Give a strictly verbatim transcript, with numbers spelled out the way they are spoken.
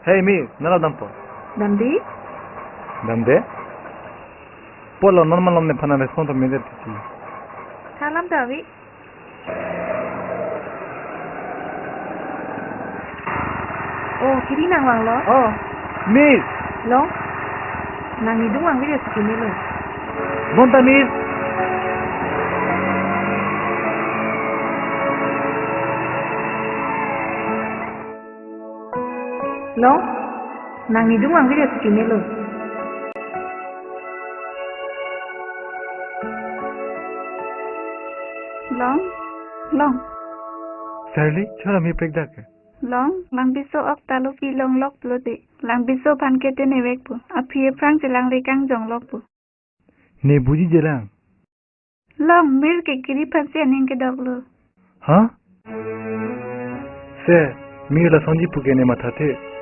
Hey, Mir, nang alam dampo? Damde? Damde? Pulo, non malom nephan response to medet titi. Tha alam ta ave. Oh, kiri nangvanglo? Oh, Mir. Long. Nang nidung vangve si kimelo. Bonta, Mir. Long. Nang nidung vangve si kimelo. Long. Long. Charlie, chora mi prekdak ke? Long, langpiso ok ta lo, phi longlok pulote. Langpiso aphan ke te nevekpo. Aphi aphrang chelangle kangjong lokpo. Ne buji jelang. Long, Mir ke kiri aphansi aning kedoklo. Ha? Se, Mir lasonji pu ke ne mathathe.